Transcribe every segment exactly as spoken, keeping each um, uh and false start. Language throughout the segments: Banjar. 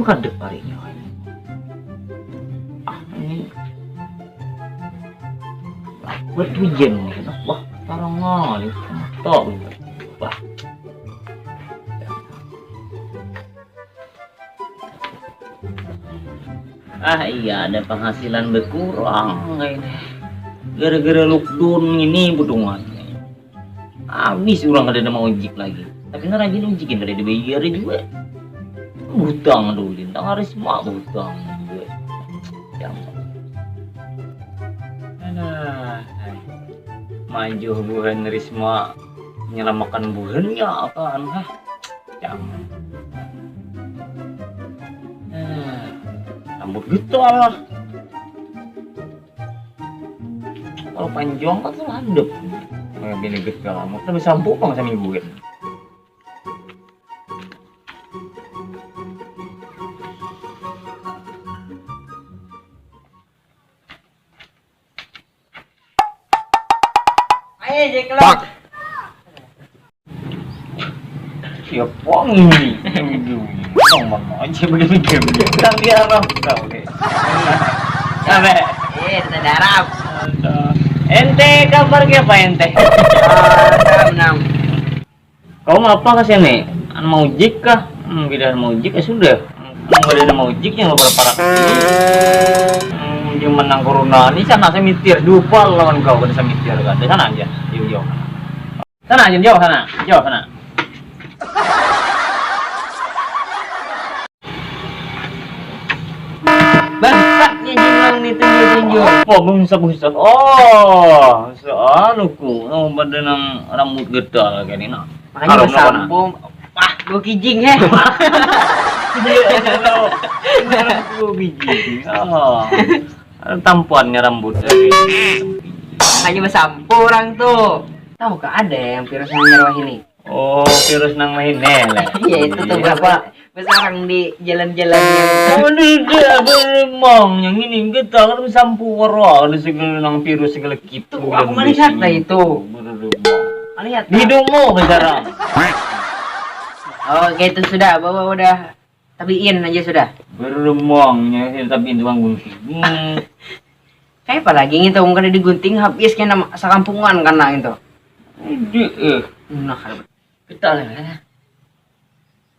Kada karinya ini. Ah, ini. Buat hujan nih. Wah, tarang ngalih. Mata. Wah. Ah iya, ada penghasilan berkurang ini. Gara-gara lockdown ini, budungan. Habis orang kada ada mau ojek lagi. Tapi nah rajin ojek kada dibayar juga. Butang dulu, lintang harus mau butang juga. Yang ada maju buhan Risma menyelamatkan buhannya kan, hah? Jangan. Nah, rambut getol. Kalau panjang kan tuh hadap. Kayak bini getol. Mau kita bisa sampo bang seminggu kan. Ayo, Jack, lo. Siapa ini? Ngomong aja begini. Tapi apa? Oke. Sampai. Eh, kita darap. Ente kabar apa ente? Ah, menang. Kau ngapa ke sini? Anu mau jik kah? Hmm, tidak mau jik ya sudah. Hmm, kada ada mau jik yang beberapa parak. Hmm, dia menang corona. Ini sana saya mitir, dua lawan kau kada saya mitir kan. Di sana aja. Jauh-jauh. Sana aja jauh sana. Jauh sana. Bangsatnya jingang nih tunjuk-tunjuk. Apa bungsa-bungsa? Oh, soaluku. Oh, pada nang rambut getal kayak ini nah. Makanya harum besampo. Wah, dua kijing heh. Dua kijing. Oh. Tampuannya rambut. Makanya besampo orang tuh. Tahu kah ada yang virus nang ini? Oh, virus nang lain nih lah. Iya, itu tuh berapa besarang di jalan-jalan yang. Oh, tidak beremang yang ini kita kan sampu waro ada segala nang virus segala kitu. Aku melihat lah itu. Beremang. Melihat. Hidungmu besarang. Oh, kayak itu sudah bawa udah tabiin aja sudah. Beremangnya sih tapi itu kan gunting. Kayak apa lagi gitu, mungkin digunting habis kena sakampungan kena gitu. Ide eh. Nah, kalau kita lah ya.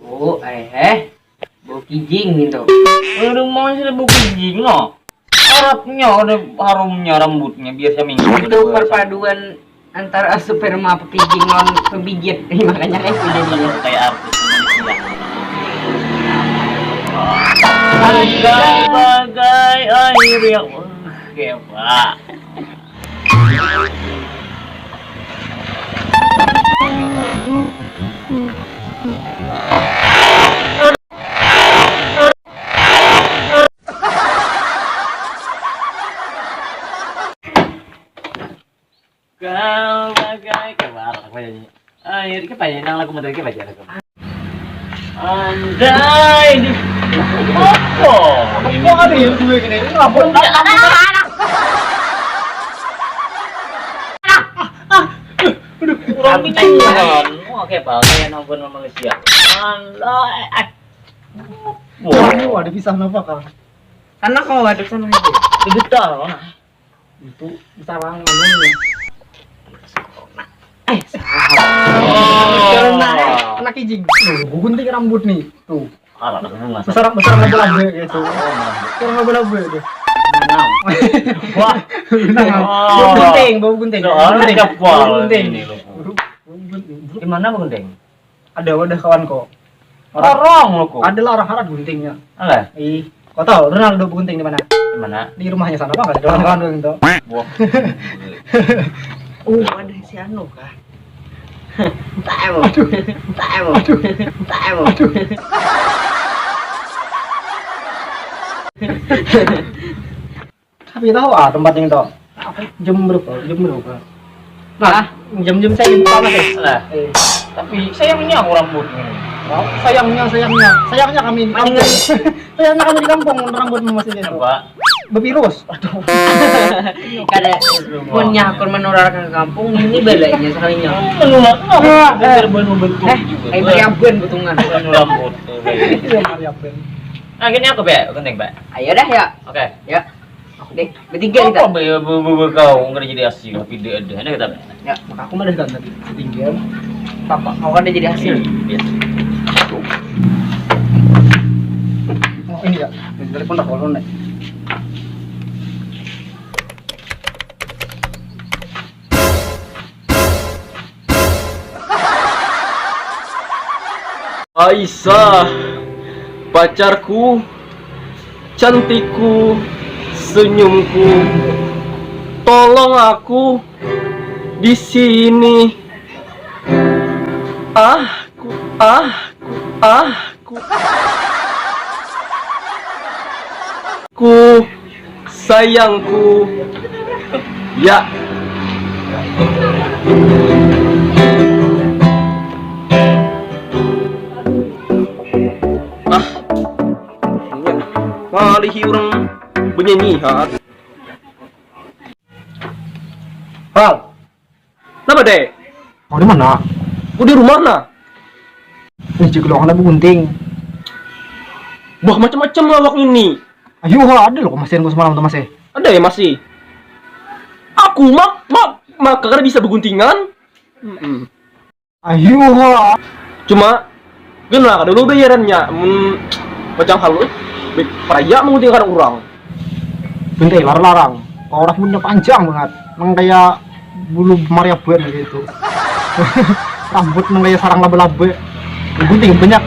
Bu, eh, eh. Bu kijing gitu. Aduh, mau sih bu kijing no. Harapnya ada harumnya rambutnya biar seminggu. Itu perpaduan antara sperma apa kijing non pembigit. Makanya kayak sudah dia. Kayak artis Indonesia. Sebagai air yang, wah, hebat. Kau bagai keluar apa ya ini? Ayo kita aja nang lagu model kita aja lagu. Andai di apa? Apa ada yang dua gini? Ini lapor. Aduh, kurang pinjaman. Oke, Pak, saya nonton Malaysia. Andai. Wah, ini ada pisah napa kah? Sana kau ada sana itu. Digital. Itu sarang anu nih. Eh, salah. Oh. Karena anak kijing. Tuh, gunting rambut nih. Tuh. Arah, arah, arah. Besar, besar labu-labu gitu. Besar labu-labu itu. Wah. Nah, bau gunting, bau gunting. Bau gunting. Bau gunting. Di mana bau gunting? Ada wadah kawan kok. Orang lo kok. Ada lah orang harat guntingnya. Alah. Ih, kau tahu Ronaldo gunting di mana? Di mana? Di rumahnya sana, Bang, ada kawan-kawan gitu. Wah. Uh, ada si anu kah? Tak emang. Aduh. Tak emang. Aduh. Tak emang. Aduh. Tapi tahu ah tempat yang tahu. Jam berapa? Jam berapa? Nah, jam-jam saya lupa mas. Lah. Eh. Tapi sayangnya aku rambut. Oh, sayangnya, sayangnya, sayangnya kami di kampung. Sayangnya kami di kampung rambut masih gitu. Apa? Bervirus. Aduh. Kada punya akun menularkan ke kampung ini balainya sekalinya. Menular. Nah, eh. Berbenu bentuk. Eh, juga. Kayak Mariaben betungan. Rambut. Iya, Mariaben. Nah, gini aku, Be, gunting, Be. Ayo dah ya. Oke. Ya. Oke deh. Bertiga kita. Apa, Be, Be, Be, Be, kau nggak jadi hasil, tapi dia ada, ada kita, Be. Ya, maka aku malah kan tadi. Tinggal tampak kau kan udah jadi hasil. Iya. Oh, ini ya. Dari pun dah kalau nih. Aisyah, pacarku, cantikku, senyumku, tolong aku di sini. Ah, ku, ah, ku, ah, ku. Ku, sayangku. Ya. Ah. Malihi orang benyanyi, ha. Hal. Kenapa, Dek? Kau di mana? Aku di rumah, nah. Eh, cek lo, ada begunting. Bah, macam-macam lawak ini. Ayo, ha, ada lo kemasian ku semalam tuh masih. Ada ya masih. Aku mak mak mak kada bisa beguntingan. Mm-mm. Ayo, ha. Cuma gini lah, kada dulu bayarannya. Hmm, macam halus. Peraya mengguntingkan orang. Bentai larang-larang. Kau rambutnya panjang banget. Nang kayak bulu mariaban gitu. Rambut nang kayak sarang laba-laba. Gunting banyak,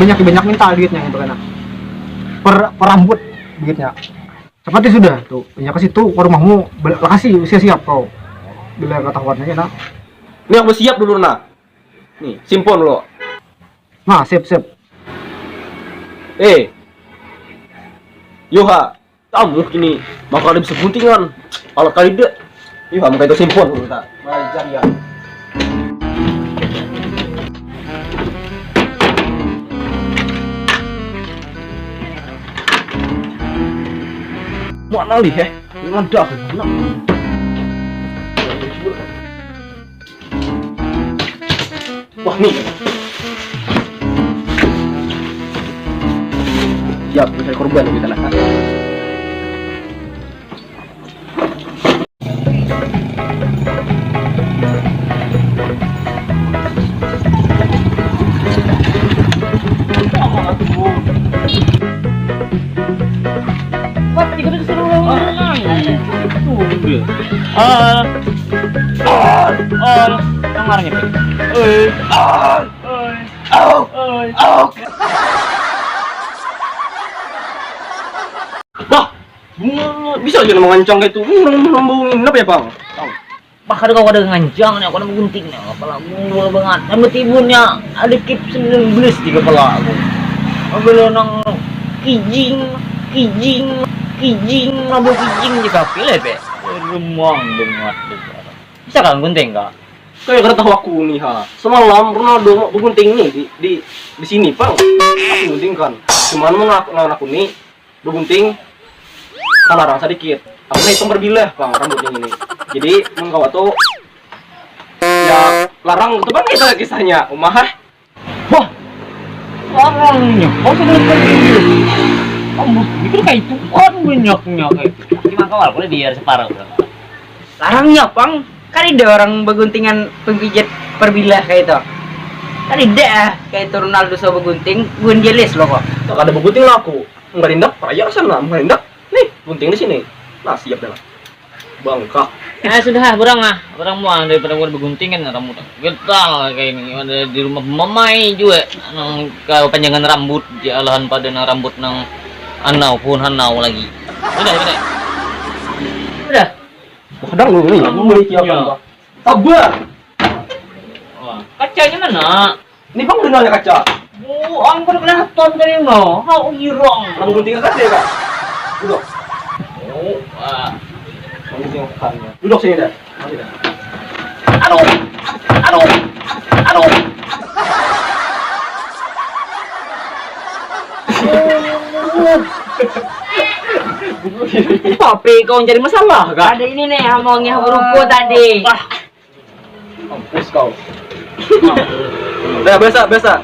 banyak, banyak minta duitnya gitu kan. Per, per rambut duitnya. Seperti sudah tuh, punya ke situ ke rumahmu, bel-, lokasi usia siap kau. Bila ketahuan aja, nah. Ini aku siap dulu, nah. Nih, simpon lo. Nah, sip, sip. Eh. Yoha, kamu kini bakal ada bisa guntingan. Kalau kali dek. Yoha, muka itu simpon dulu, tak. Belajar ya. Mana lih, eh? Ini ada apa? Mana? Wah, nih. Siap, mencari korban kita, nah. Wah, tadi kita disuruh ulang. Tuh, dia. Ah. Ah. Ah. Dengarnya, Pe. Eh. Ah. Oi. Au. Oi. Au. Wah, bisa aja nama ngancang kayak itu. Orang, orang bau nginep ya, Bang? Bang. Bah, kada kawa ada ngancang nih, aku ada gunting nih, kepala gua banget. Nang betimbunnya ada kip sembilan belas di kepala aku. Mobil nang kijing, kijing, kijing, mobil kijing di kafe lah, Pe. Remang banget. Bisa kan gunting, Kak? Kayak kada tahu aku nih, ha. Semalam Ronaldo mau begunting nih di, di, di sini, Pang. Aku gunting kan. Cuman mau ngaku, ngaku nih begunting, kan larang sedikit. Aku nih hitung berbilah, Pang, rambutnya ini. Jadi, mun kawa tuh, ya, larang tuh, Pang, itu kisahnya. Umah, ha? Wah, larangnya. Kau sudah pergi. Kamu itu kayak itu kan banyaknya kayak. Cuma kawal, boleh biar separuh. Larangnya, Pang. Kadida orang beguntingan pempijit perbilah kayak itu. Kadida ah, kayak itu Ronaldo so begunting, gunjelis lo kok. Tak ada begunting lah aku. Enggak rindak, peraya sana, enggak rindak. Nih, gunting di sini. Nah, siap dah lah. Bangka. Ah, sudah ah, berang ah. Berang muang daripada gua begunting kan rambut. Getal kayak ini. Ada di rumah mamai juga. Nang kepanjangan rambut, di alahan pada nang rambut nang anau pun hanau lagi. Sudah, sudah. Sudah. Kadang dulu nih, aku mulai kiapan, Pak. Sabar. Wah, kacanya mana? Ini, Bang, udah nanya kaca. Oh, ampun, kelihatan tadi, no. Hau irong. Nang gunting kaca ya, Kak? Duduk. Oh, wah. Nang gunting kaca. Duduk sini dah. Sini dah. Aduh. Aduh. Aduh. Tapi kau cari masalah, Kak? Ada ini nih, ngomongnya ruko tadi. Wah. Mampus kau. Dah, biasa, biasa.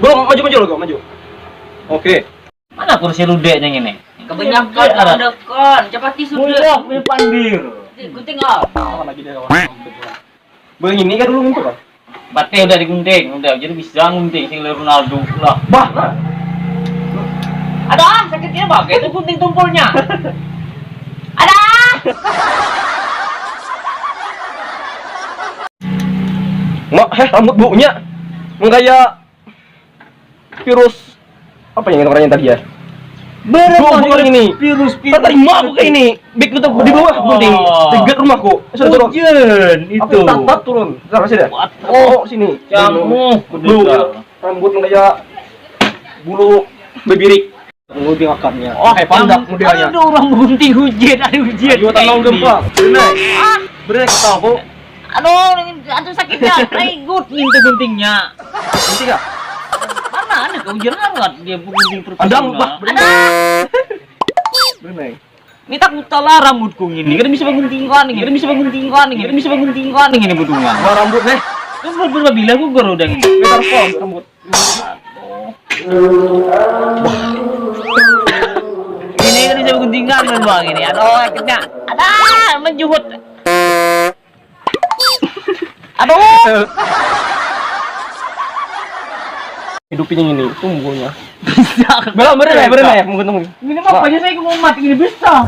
Belum, maju, maju, lo, maju. Oke. Mana kursi ludeknya ini? Kebanyakan. Ada kan, capati sudah. Mudah punya pandir. Gunting kau. Apa lagi dia kawan? Begini kan dulu gitu kan. Berarti udah digunting, udah jadi bisa gunting sing Ronaldo lah. Bah. Ada sakitnya bah, itu gunting tumpulnya. Ada. Mak, heh, rambut bunya menggaya virus apa yang orangnya tadi ya? Berapa virus ini? Virus, virus. Tak terima aku kayak ini. Big itu di bawah gunting. Dekat rumahku. Sudah turun. Hujan itu. Apa, tak, tak turun. Salah sih dah. Oh, sini. Kamu. Rambut kayak bulu bebirik. Gunting akarnya. Oh, kayak pandak modelnya. Ada orang gunting hujan, ada hujan. Ayo, tenang gempa. Benar. Ah, benar kata aku. Aduh, aduh sakitnya. Aigut nyentuh guntingnya. Gunting kah? Mana ada kau hujan amat dia gunting perut. Ada lupa. Benar. Ini tak utah lah rambutku ini. Kada bisa baguntingan ini. Kada bisa baguntingan ini. Kada bisa baguntingan ini budungan. Wah, rambut nih. Tuh berbila gugur udah ini. Ini tarpol rambut. Ini kan bisa guntingan kan bang ini. Aduh, akhirnya ada menjuhut. Aduh. Hidupin yang ini, tunggunya. Belum, berenai, berenai, mungkin tunggu. Ini apa aja saya mau mati ini bisa.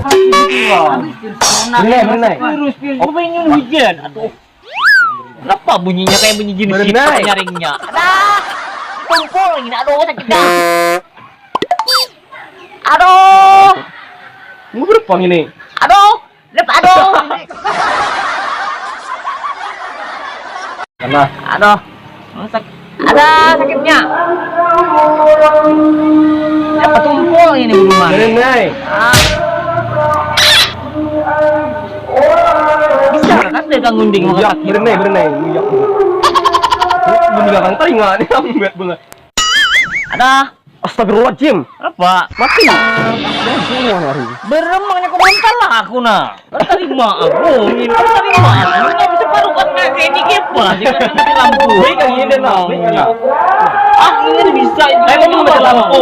Berenai, berenai. Virus, virus. Gue pengen hujan. Aduh. Kenapa bunyinya kayak bunyi jenis berenai nyaringnya? Ada tumpul ini, aduh sakit dah. Aduh. Mau berapa ini? Aduh, lep, aduh. Karena aduh. Ada sakitnya. Apa tumpul ini buruan? Berenai. Ah. Bisa kan dia kan ngunting. Iya, berenai, berenai. Iya. Bener kan teringat ini buat bunga. Ada. Astagfirullahaladzim. Apa? Mati. Semua hari. Beremangnya kau belum kalah aku nah. Terima aku. Terima aku. Ini bisa parukan kayak ini kepa. Jika mati lampu. Baik lagi ini nah. Baik lagi. Ah, ini bisa. Saya mau mati lampu.